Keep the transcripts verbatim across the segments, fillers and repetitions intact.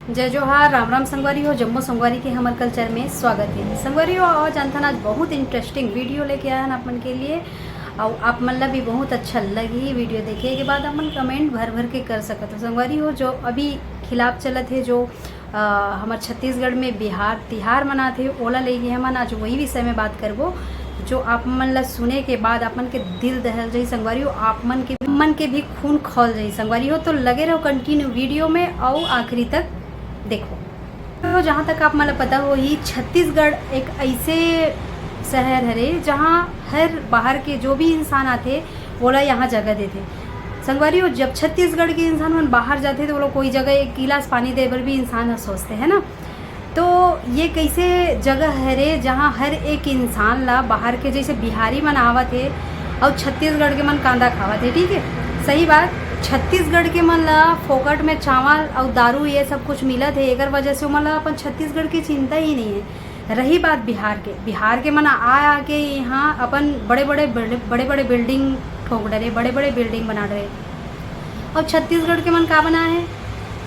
जय जोहार, राम राम संगवारी हो, जम्मो संगवारी के हमर कल्चर में स्वागत है। संगवारी हो, आज अंथन आज बहुत इंटरेस्टिंग वीडियो लेके आए हन आप मन के लिए, और आप मन ला भी बहुत अच्छा लगही वीडियो देखे के बाद। आप मन कमेंट भर भर के कर सकत हो। संगवारी हो, जो अभी खिलाफ चलत है, जो अ, हमर छत्तीसगढ़ में बिहार तिहार मनाथे, ओला लेके हमन आज वही विषय में बात करबो, जो आप मन ला सुने के बाद आप मन के दिल दहल जाही संगवारी हो, आप मन के मन के भी खून खौल जाही संगवारी हो। तो लगे रहो कंटिन्यू वीडियो में और आखिरी तक देखो। तो जहाँ तक आप मन ला पता होही, छत्तीसगढ़ एक ऐसे शहर हरे, जहाँ हर बाहर के जो भी इंसान आथे, ओला यहाँ जगह देथे। संगवारी हो, जब छत्तीसगढ़ के इंसान मन बाहर जाथे, तो ओला कोई जगह एक गिलास पानी दे बर भी इंसान ह सोचथे, है ना? तो ये कैसे जगह हरे, जहाँ हर एक इंसान ला, बाहर के जैसे बिहारी मन आवत हे और छत्तीसगढ़ के मन कांदा खावत हे, ठीक है, सही बात। छत्तीसगढ़ के मन ला फोकट में चावल और दारू ये सब कुछ मिलत है, एकर वजह से ओमन ला अपन छत्तीसगढ़ की चिंता ही नहीं है। रही बात बिहार के, बिहार के मन आ आके यहाँ अपन बड़े बड़े बड़े बड़े बिल्डिंग ठोक डरे, बड़े बड़े बिल्डिंग बना डरे। और छत्तीसगढ़ के मन का बना है?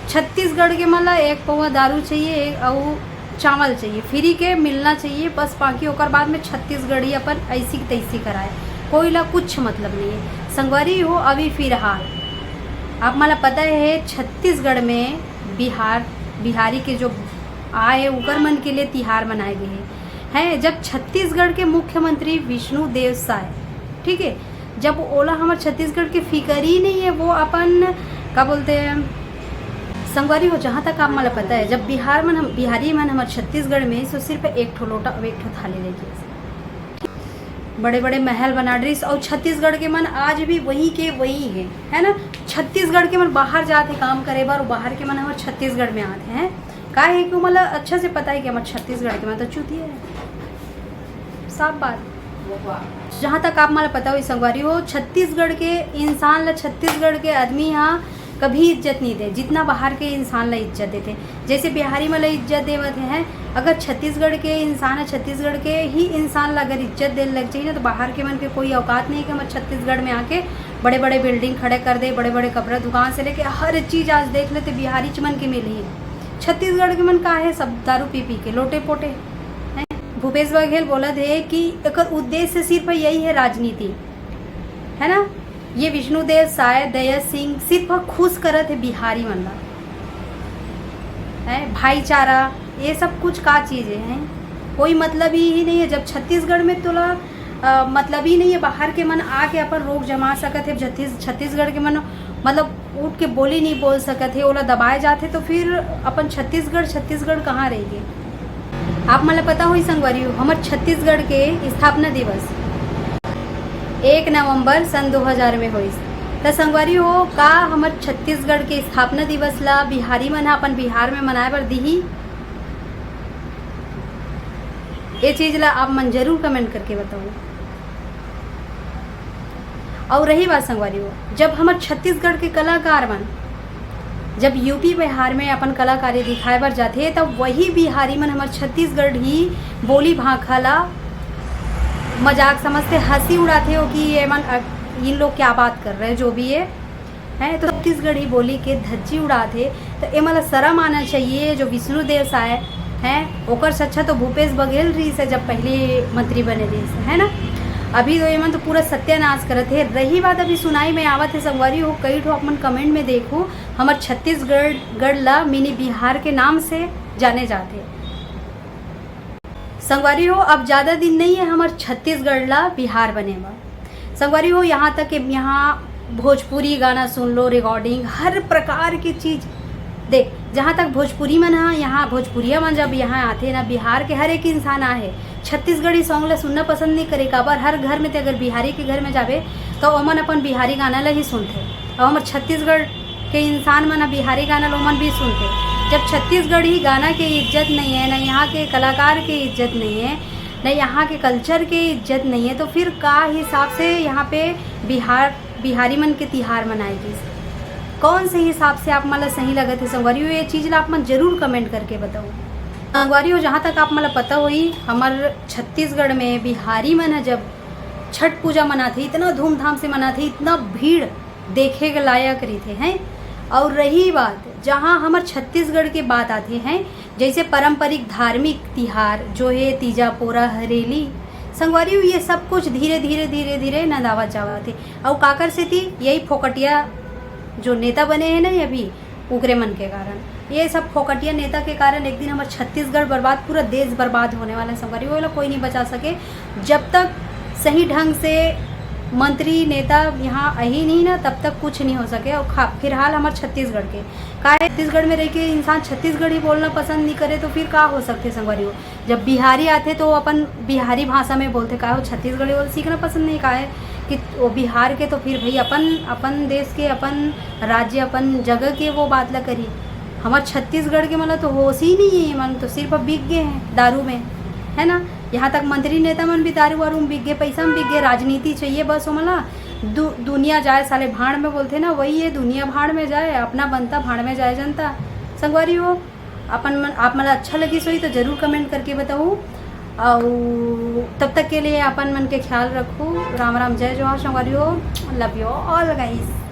छत्तीसगढ़ के मन ला एक पौवा दारू चाहिए, एक और चावल चाहिए, फ्री के मिलना चाहिए बस। बाकी ओकर बाद में छत्तीसगढ़ी अपन ऐसी की तैसी कराए, कोई ला कुछ मतलब नहीं है। संगवारी हो, अभी फिलहाल आप मन ला पता है, छत्तीसगढ़ में बिहार बिहारी के जो आए, उकर मन के लिए तिहार मनाए गए हैं। हैं, जब छत्तीसगढ़ के मुख्यमंत्री विष्णु देव साय, ठीक है, जब ओला हमर छत्तीसगढ़ के फिकर ही नहीं है, वो अपन का बोलते हैं, संगवारी हो, जहाँ तक आप मन ला पता है, जब बिहार मन हम बिहारी मन हमर छत्तीसगढ़ में, तो सिर्फ एक ठो लोटा और एक ठो थाली लेके, बड़े बड़े महल बना डरिस। और छत्तीसगढ़ के मन आज भी वही के वही है, है ना? छत्तीसगढ़ के मन बाहर जाते काम करे बर, बाहर के मन हमर छत्तीसगढ़ में आते हैं। का है कि ओमन ला अच्छा से पता है कि हमर छत्तीसगढ़ के मन तो चूतिया है, साफ बात। जहाँ तक आप मन ला पता होही संगवारी हो, छत्तीसगढ़ के इंसान ला, छत्तीसगढ़ के आदमी हा कभी इज्जत नहीं दे, जितना बाहर के इंसान ला इज्जत देते। जैसे बिहारी मन ला इज्जत देवत है, अगर छत्तीसगढ़ के इंसान है, छत्तीसगढ़ के ही इंसान ला अगर इज्जत दे लग जाए ना, तो बाहर के मन के कोई औकात नहीं है कि हमर छत्तीसगढ़ में आके बड़े बड़े बिल्डिंग खड़े कर दे, बड़े बड़े कपड़ा दुकान से लेके हर चीज आज देख लेते बिहारी च मन के मिलही। छत्तीसगढ़ के मन का है, सब दारू पी पी के लोटे पोटे हैं। भूपेश बघेल बोलत हे कि एकर उद्देश्य सिर्फ यही है राजनीति, है ना? ये विष्णुदेव साय, दया सिंह सिर्फ खुश करत है बिहारी मन ला, है भाईचारा, ये सब कुछ का चीज है? कोई मतलब ही, ही नहीं है। जब छत्तीसगढ़ में तोला अ, मतलब ही नहीं है, बाहर के मन आके अपन रोक जमा सकत है, छत्तीस छत्तीसगढ़ के मन मतलब उठ के बोली नहीं बोल सकत है, ओला दबाए जाथे, तो फिर अपन छत्तीसगढ़ छत्तीसगढ़ कहाँ रहिगे? आप मन ला पता होही संगवारी हो, हमर छत्तीसगढ़ के स्थापना दिवस एक नवंबर सन दो हज़ार में होइस। त संगवारी हो, का हमर छत्तीसगढ़ के स्थापना दिवस ला बिहारी मन ह अपन बिहार में मनाए बर दिही? ये चीज ला आप मन जरूर कमेंट करके बताओ। और रही बात संगवारी हो, जब हमर छत्तीसगढ़ के कलाकार मन जब यूपी बिहार में अपन कलाकारी दिखाए बर जाथे, तब वही बिहारी मन हमर छत्तीसगढ़ ही बोली भाखा ला मजाक समझते, हंसी उड़ाथे हो कि ये मन, इन लोग क्या बात कर रहे हैं, जो भी है, हैं तो छत्तीसगढ़ी बोली के धज्जी उड़ाथे। तो एमन ला शरम आना चाहिए, जो विष्णु देव साय हैं, ओकर से अच्छा तो भूपेश बघेल रहिस हे, जब पहले मंत्री बने रहिस हे, है ना। अभी तो एमन तो पूरा सत्यानाश करत हे। रही बात अभी सुनाई में आवत हे संगवारी हो, कई ठो अपन कमेंट में देखो, हमर छत्तीसगढ़ गढ़ ला मिनी बिहार के नाम से जाने जाथे। संगवारी हो, अब ज्यादा दिन नहीं है हमर छत्तीसगढ़ ला बिहार बने बर। संगवारी हो, यहाँ तक कि यहाँ भोजपुरी गाना सुन लो, रिकॉर्डिंग, हर प्रकार की चीज। देख, जहाँ तक भोजपुरी मन ह, यहाँ भोजपुरिया मन जब यहाँ आथे ना, बिहार के हर एक इंसान आहे, छत्तीसगढ़ी सॉन्ग ला सुनना पसंद नहीं करे। काबर, हर घर में ते अगर बिहारी के घर में जाबे, तो ओमन अपन बिहारी गाना ला ही सुनथे। और हमर छत्तीसगढ़ के इंसान मन ह बिहारी गाना ल ओमन भी सुनथे। जब छत्तीसगढ़ी गाना के इज्जत नहीं है, ना यहाँ के कलाकार के इज्जत नहीं है, ना यहाँ के कल्चर के इज्जत नहीं है, तो फिर का हिसाब से यहाँ पे बिहार, बिहारी मन के तिहार मनाए गिस? कौन से हिसाब से आप मन ला सही लगत है संगवारी हो? ये चीज ला आप मन जरूर कमेंट करके बताओ। संगवारी हो, जहाँ तक आप मन ला पता होही, हमर छत्तीसगढ़ में बिहारी मन ह जब छठ पूजा मनाथे, इतना धूमधाम से मनाथे, इतना भीड़ देखे के लायक रहिथे, हैं। और रही बात, जहाँ हमर छत्तीसगढ़ के बात आते हैं, जैसे पारंपरिक धार्मिक तिहार जो है तीजा, पोरा, हरेली, संगवारी हो, ये सब कुछ धीरे धीरे धीरे धीरे नंदावत जावत है। और काकर सेती? यही फोकटिया जो नेता बने हैं ना अभी, ओकरे मन के कारण, ये सब फोकटिया नेता के कारण एक दिन हमर छत्तीसगढ़ बर्बाद, पूरा देश बर्बाद होने वाला है संगवारी, वो वाला कोई नहीं बचा सके। जब तक सही ढंग से मंत्री नेता यहाँ आई नहीं ना, तब तक कुछ नहीं हो सके। और खा- फिलहाल हमर छत्तीसगढ़ के का है, छत्तीसगढ़ में रह के इंसान छत्तीसगढ़ी बोलना पसंद नहीं करे तो फिर का हो सकते संगवारी हो? जब बिहारी आते तो अपन बिहारी भाषा में बोलते, का हो छत्तीसगढ़ी बोल सीखना पसंद नहीं, का है कि वो बिहार के तो फिर भाई अपन अपन देश के, अपन राज्य, अपन जगह के वो बात ला करी। हमर छत्तीसगढ़ के मन ला तो होश ही नहीं है, मन तो सिर्फ बिक गए हैं दारू में, है ना। यहाँ तक मंत्री नेता मन भी दारू वारू में बिक गए, पैसा में बिक गए, राजनीति चाहिए बस ओमन ला। दु, दुनिया जाए साले भाड़ में बोलते ना, वही है, दुनिया भाड़ में जाए, अपना बनता भाड़ में जाए जनता। संगवारी हो, अपन मन, आप मन ला अच्छा लगिस होही तो जरूर कमेंट करके बताओ। और तब तक के लिए अपन मन के ख्याल रखो। राम राम, जय जोहार संगवारी हो, love you all guys।